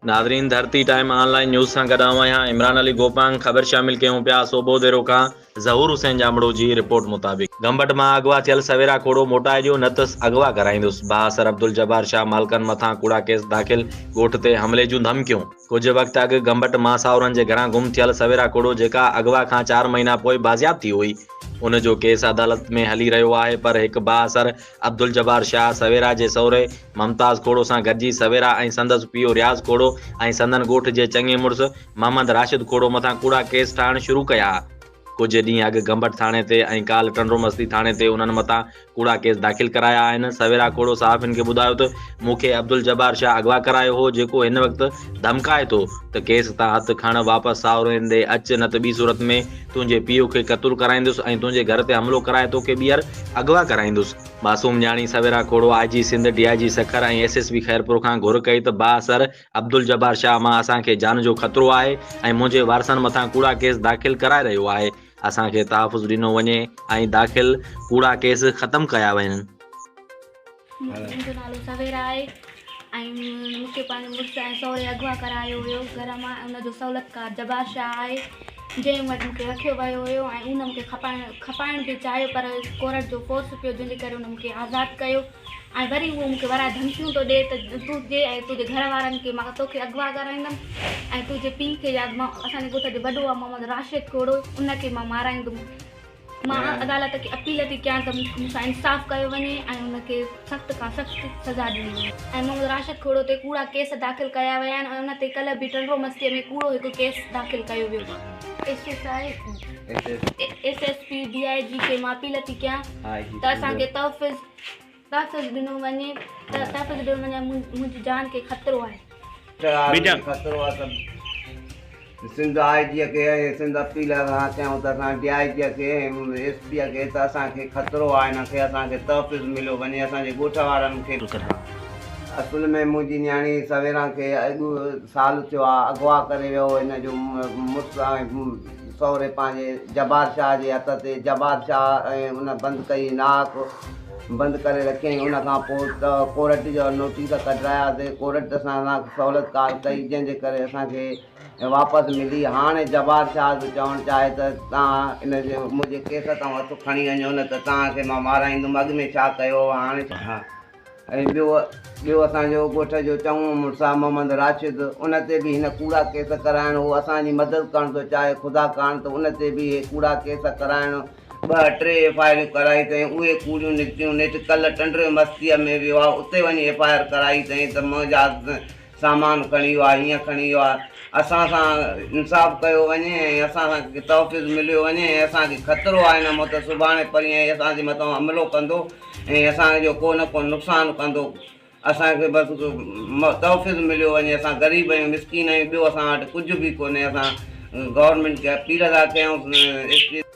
ناظرين ڌرتي ٽائيم آن line news سان گڏ آئون آهيان عمران علي گوپانگ خبر شامل ڪيون پيا سوڀوديرو کان ظهور حسين ڄامڙو جي رپورٽ مطابق گمبٽ مان اغوا ٿيل سويرا کوڙو موٽائي ڏيو نه ته اغوا ڪرائيندس بااثر عبدالجبار شاهه مالڪن مٿان ڪوڙا ڪيس داخل ڳوٺ تي حملي جون ڌمڪيون ڪجهه وقت اڳ گمبٽ مان ساهورن جي گهران گم ٿيل سويرا کوڙو جيڪا اغوا کان چار مهينا پوء بازياب ٿي هئي ان جو ڪيس عدالت ۾ هلي رهيو آهي پر هڪ بااثر عبدالجبار شاهه سويرا جي سهري ممتاز کوڙو سان گڏجي سويرا ۽ سندس پيء رياض کوڙو ۽ سندن ڳوٺ جي چڱي مڙس محمد راشد کوڙو مٿان ڪوڙا ڪيس ٺاهڻ شروع ڪيا. ڪجهه ڏينهن اڳ گمبٽ ٿاڻي تي ۽ ڪالهه ٽنڊومستي ٿاڻي تي انهن مٿان ڪوڙا ڪيس داخل ڪرايا آهن. سويرا کوڙو صحافين کي ٻڌايو ته مون کي عبدالجبار شاهه اغوا ڪرايو هو جيڪو هن وقت ڌمڪائي ٿو ته ڪيس تان هٿ کڻ واپس ساهورين ڏي اچ نه ته ٻي صورت ۾ تنهنجي پيء کي قتل ڪرائيندس ۽ تنهنجي گهر تي حملو ڪرائي توکي ٻيهر اغوا ڪرائيندس. معصوم نياڻي Sawera Khuhro I G Sindh, D I G Sukkur ۽ S S P Khairpur کان گهر ڪئي ته بااثر عبدالجبار شاهه مان اسان کي جان جو خطرو آهي ۽ منهنجي وارثن مٿان ڪوڙا ڪيس داخل ڪرائي رهيو آهي اسان کي تحفظ ڏنو وڃي ۽ داخل ڪوڙا ڪيس ختم ڪيا وڃن. منهنجو نالو سويرا آهي ۽ مون کي پنهنجي مڙس ۽ سهري اغوا ڪرايو هيو گهر مان ان جو سهولتڪار جبار شاهه آهي جنهن وٽ مون کي رکيو ويو هيو ۽ ان مون کي کپائڻ کپائڻ به چاهيو پر ڪورٽ جو فورس پيو جنهن جي ڪري ان مون کي آزاد ڪيو ۽ وري اهو مون کي ورائي ڌمڪيون ٿو ڏي ته تنهنجي ۽ تنهنجي گهر وارن کي مان توکي اغوا ڪرائيندم ۽ تنهنجي پيء کي يا اسان جي ڳوٺ جو وڏو آهي محمد راشد کوڙو ان کي مان مارائيندم مان عدالت کي اپيل ٿي ڪيان ته مون سان انصاف ڪيو وڃي ۽ ان کي سخت کان سخت سزا ڏني وڃي. ۽ محمد راشد کوڙو تي ڪوڙا ڪيس داخل ڪيا ويا آهن ۽ ان تي ڪلهه به ٽنڊو مستيء ۾ ڪوڙو هڪ ڪيس داخل ڪيو ويو. S S I, S S P, D I G کي مان اپيل ٿي ڪيان ته اسان کي تحفظ تحفظ ڏنو وڃي ته تحفظ ڏنو وڃي منهنجي جان کي خطرو آهي. خطرو آهي ته سنڌ آء جي کي ۽ سنڌ اپيل اسان ڪيون ته اسان ڊي I جي کي ۽ ايس پي کي ته اسان کي خطرو آهي هن کي اسان کي تحفظ مليو وڃي اسان جي ڳوٺ وارن کي اصل ۾ منهنجي نياڻي سويران کي اڳ سال ٿيو آهي اغوا ڪري ويو هن جو مڙس ۽ سهري پنهنجي جبار شاهه جي هٿ تي جبار شاهه ۽ ان بند ڪئي ناحق بند ڪري رکيائين ان کان پوء ته ڪورٽ جا نوٽيس ڪڍراياسي ڪورٽ اسان سان سهولت ڪار ڪئي جنهن جي ڪري اسان کي واپس ملي هاڻي جبار شاهه جو چوڻ چاهي ته توهان ان جي منهنجي ڪيس تان هٿ کڻي وڃو نه ته توهان کي مان مارائيندم اڳ ۾ ڇا ڪيو هو هاڻي ڇا ۽ ٻيو ٻيو اسان جو ڳوٺ جو چڱو مڙس آ محمد راشد ان تي به هن ڪوڙا ڪيس ڪرائڻ هو اسان جي مدد ڪرڻ ٿو چاهي خدا ڪاڻ ته ان تي به هي ڪوڙا ڪيس ڪرائڻ ٻه ٽي ايف I آريون ڪرائي اٿئين اهي ڪوڙيون نڪتيون نيٺ ڪلهه ٽنڊري مستيء ۾ ويو آ اتي وڃي ايف I R ڪرائي اٿئين ته منهنجا سامان کڻي ويو آ هيئن کڻي ويو آ اسان سان انصاف ڪيو وڃي ۽ اسان سان تحفظ مليو وڃي ۽ اسان کي خطرو آ هن مون ته سڀاڻي پرينء هي اسان جي مٿان حملو ڪندو ۽ اسان جو ڪو نه ڪو نقصان ڪندو اسان کي بس تحفظ مليو وڃي اسان غريب آهيون مسڪين آهيون ٻيو اسان وٽ ڪجهه به ڪونهي اسان گورنمينٽ کي اپيل ٿا ڪيون.